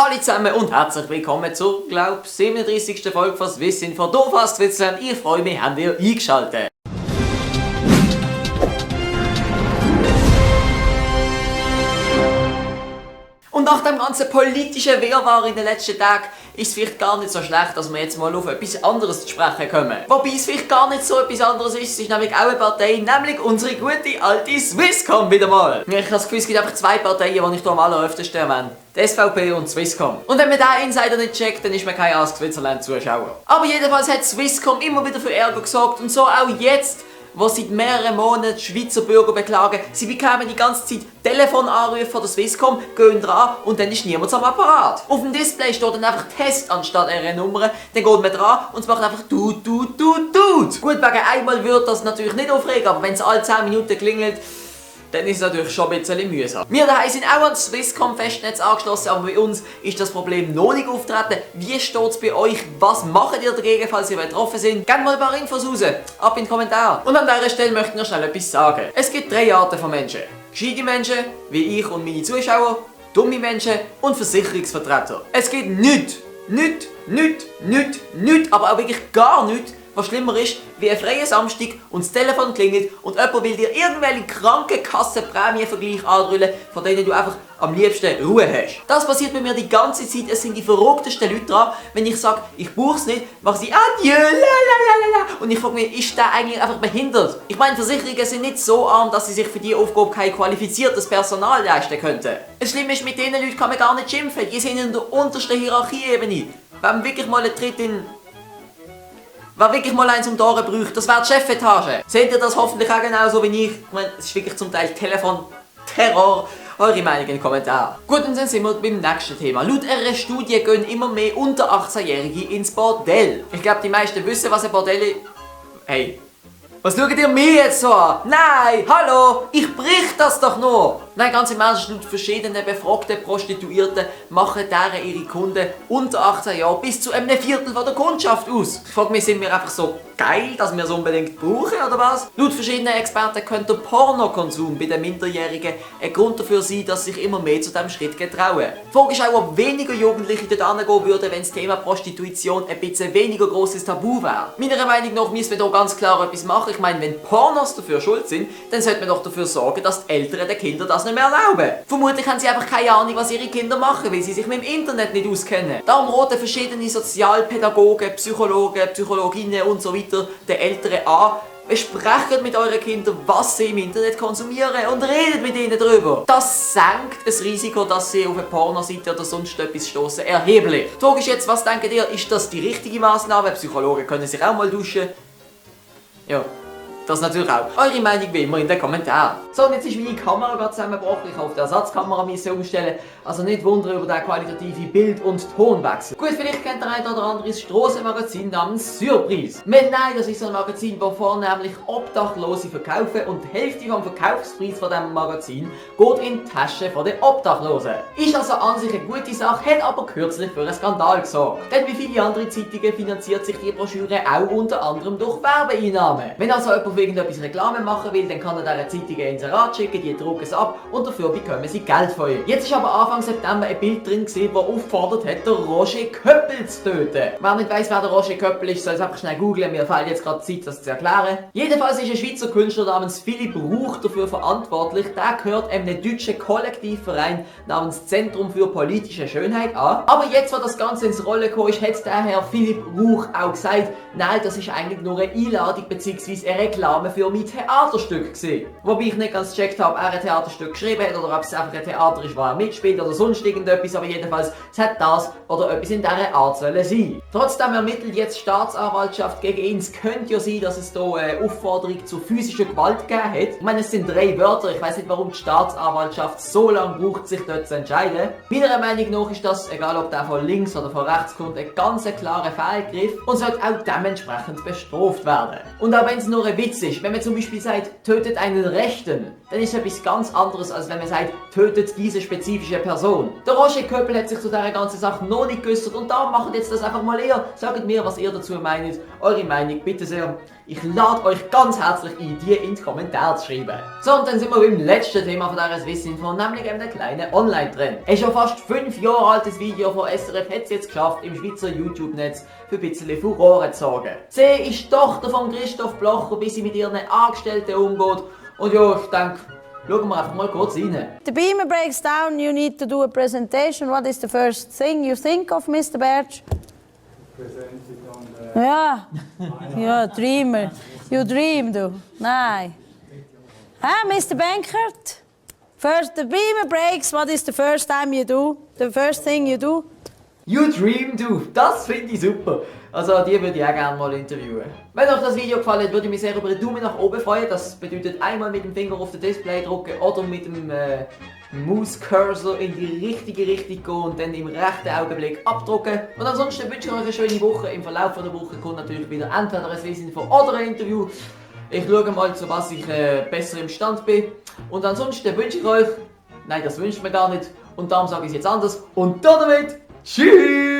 Salut zusammen und herzlich willkommen zur, 37. Folge von Swissinfo. Du fast Switzerland. Ich freue mich, habt ihr eingeschaltet. Und nach dem ganzen politischen Wirrwarr in den letzten Tagen ist es vielleicht gar nicht so schlecht, dass wir jetzt mal auf etwas anderes zu sprechen kommen. Wobei es vielleicht gar nicht so etwas anderes ist, es ist nämlich auch eine Partei, nämlich unsere gute alte Swisscom wieder mal. Ich habe das Gefühl, es gibt einfach zwei Parteien, die ich hier am alleröftesten erwähne. Die SVP und Swisscom. Und wenn man diesen Insider nicht checkt, dann ist man kein Ask Switzerland Zuschauer. Aber jedenfalls hat Swisscom immer wieder für Ärger gesorgt und so auch jetzt, wo seit mehreren Monaten die Schweizer Bürger beklagen, sie bekommen die ganze Zeit Telefonanrufe von der Swisscom, gehen dran und dann ist niemand am Apparat. Auf dem Display steht dann einfach Test anstatt ihrer Nummer, dann geht man dran und es macht einfach tut. Gut, wegen einmal wird das natürlich nicht aufregen, aber wenn es alle 10 Minuten klingelt, dann ist es natürlich schon ein bisschen mühsam. Wir daheim sind auch an das Swisscom Festnetz angeschlossen, aber bei uns ist das Problem noch nicht auftreten. Wie steht es bei euch? Was macht ihr dagegen, falls ihr betroffen seid? Gebt mal ein paar Infos raus. Ab in die Kommentare. Und an dieser Stelle möchte ich noch schnell etwas sagen. Es gibt 3 Arten von Menschen. Gescheite Menschen, wie ich und meine Zuschauer, dumme Menschen und Versicherungsvertreter. Es gibt nichts, aber auch wirklich gar nichts, was schlimmer ist, wie ein freier Samstag und das Telefon klingelt und jemand will dir irgendwelche Krankenkassenprämienvergleich andrüllen, von denen du einfach am liebsten Ruhe hast. Das passiert bei mir die ganze Zeit, es sind die verrücktesten Leute dran. Wenn ich sage, ich buche es nicht, machen sie Adieu, lalalala. Und ich frage mich, ist der eigentlich einfach behindert? Ich meine, Versicherungen sind nicht so arm, dass sie sich für diese Aufgabe kein qualifiziertes Personal leisten könnten. Das Schlimme ist, mit diesen Leuten kann man gar nicht schimpfen, die sind in der untersten Hierarchieebene. Wenn wirklich mal ein Tritt in... Wer wirklich mal eins um die Ohren braucht, das wäre die Chefetage. Seht ihr das hoffentlich auch genauso wie ich? Ich meine, es ist wirklich zum Teil Telefonterror. Eure Meinung in den Kommentaren. Gut, und dann sind wir beim nächsten Thema. Laut einer Studie gehen immer mehr unter 18-Jährige ins Bordell. Ich glaube, die meisten wissen, was ein Bordell ist. Hey, was schaut ihr mir jetzt so an? Nein, hallo, ich brich das doch nur. Nein, ganz im Ernst, laut verschiedenen befragten Prostituierten machen deren ihre Kunden unter 18 Jahren bis zu einem Viertel von der Kundschaft aus. Ich frage mich, sind wir einfach so geil, dass wir es unbedingt brauchen, oder was? Laut verschiedenen Experten könnte der Pornokonsum bei den Minderjährigen ein Grund dafür sein, dass sich immer mehr zu diesem Schritt getrauen. Die Frage ist auch, ob weniger Jugendliche dort hingehen würden, wenn das Thema Prostitution ein bisschen weniger grosses Tabu wäre. Meiner Meinung nach müssen wir hier ganz klar etwas machen. Ich meine, wenn Pornos dafür schuld sind, dann sollte man doch dafür sorgen, dass die Eltern den Kindern das nicht mehr erlauben. Vermutlich haben sie einfach keine Ahnung, was ihre Kinder machen, weil sie sich mit dem Internet nicht auskennen. Darum raten verschiedene Sozialpädagogen, Psychologen, Psychologinnen und so weiter den Eltern an, besprecht mit euren Kindern, was sie im Internet konsumieren und redet mit ihnen darüber. Das senkt das Risiko, dass sie auf eine Pornoseite oder sonst etwas stoßen, erheblich. Die Frage ist jetzt, was denkt ihr, ist das die richtige Maßnahme? Psychologen können sich auch mal duschen. Ja. Das natürlich auch. Eure Meinung wie immer in den Kommentaren. So, und jetzt ist meine Kamera gerade zusammengebrochen. Ich habe auf die Ersatzkamera umstellen. Also nicht wundern über den qualitativen Bild- und Tonwechsel. Gut, vielleicht kennt der ein oder andere das Strassenmagazin namens Surprise. Nein, das ist so ein Magazin, das vornehmlich Obdachlose verkaufen und die Hälfte vom Verkaufspreis von diesem Magazin geht in die Tasche der Obdachlosen. Ist also an sich eine gute Sache, hat aber kürzlich für einen Skandal gesorgt. Denn wie viele andere Zeitungen finanziert sich die Broschüre auch unter anderem durch Werbeeinnahmen. Wenn also jemand irgendetwas Reklame machen will, dann kann er dieser Zeitung ein Inserat schicken, die drucken es ab und dafür bekommen sie Geld von ihr. Jetzt ist aber Anfang September ein Bild drin gewesen, das aufgefordert hat, den Roger Köppel zu töten. Wer nicht weiss, wer der Roger Köppel ist, soll es einfach schnell googlen, mir fehlt jetzt gerade Zeit, das zu erklären. Jedenfalls ist ein Schweizer Künstler namens Philipp Rauch dafür verantwortlich. Der gehört einem deutschen Kollektivverein namens Zentrum für politische Schönheit an. Aber jetzt, wo das Ganze ins Rollen gekommen ist, hat der Herr Philipp Rauch auch gesagt, nein, das ist eigentlich nur eine Einladung bzw. eine Reklame für mein Theaterstück gesehen. Wobei ich nicht ganz gecheckt habe, ob er ein Theaterstück geschrieben hat oder ob es einfach ein Theater ist, wo er mitspielt oder sonst irgendetwas, aber jedenfalls, es hat das oder etwas in dieser Art sollen sein. Trotzdem ermittelt jetzt die Staatsanwaltschaft gegen ihn. Es könnte ja sein, dass es hier eine Aufforderung zur physischen Gewalt gegeben hat. Ich meine, es sind 3 Wörter, ich weiß nicht, warum die Staatsanwaltschaft so lange braucht, sich dort zu entscheiden. Meiner Meinung nach ist das, egal ob der von links oder von rechts kommt, ein ganz klarer Fehlgriff und sollte auch dementsprechend bestraft werden. Und auch wenn es nur ein Witz ist, wenn man zum Beispiel sagt, tötet einen Rechten, dann ist es etwas ganz anderes, als wenn man sagt, tötet diese spezifische Person. Der Roger Köppel hat sich zu dieser ganzen Sache noch nicht geäußert und darum macht jetzt das einfach mal ihr. Sagt mir, was ihr dazu meint. Eure Meinung, bitte sehr. Ich lade euch ganz herzlich ein, die in die Kommentare zu schreiben. So, und dann sind wir beim letzten Thema von dieser Swissinfo, nämlich eben der kleine Online-Trend. Ein schon fast 5 Jahre altes Video von SRF hat es jetzt geschafft, im Schweizer YouTube-Netz für ein bisschen Furore zu sorgen. Sie ist die Tochter von Christoph Blocher, wie sie mit ihren Angestellten umgeht. Und ja, ich denke, schauen wir einfach mal kurz rein. The beamer breaks down, you need to do a presentation. What is the first thing you think of, Mr. Bertsch? Present it on the... Ja, ja, dreamer. You dream, du. Nein. Huh, Mr. Bankert? First, the beamer breaks, what is the first time you do? The first thing you do? You Dream, du! Das finde ich super! Also, die würde ich auch gerne mal interviewen. Wenn euch das Video gefallen hat, würde ich mich sehr über einen Daumen nach oben freuen. Das bedeutet einmal mit dem Finger auf das Display drücken oder mit dem Maus-Cursor in die richtige Richtung gehen und dann im rechten Augenblick abdrücken. Und ansonsten wünsche ich euch eine schöne Woche. Im Verlauf der Woche kommt natürlich wieder entweder ein Swissinfo oder ein Interview. Ich schaue mal, zu was ich besser im Stand bin. Und ansonsten wünsche ich euch... Nein, das wünscht mir gar nicht. Und darum sage ich es jetzt anders. Und damit... Tschüss!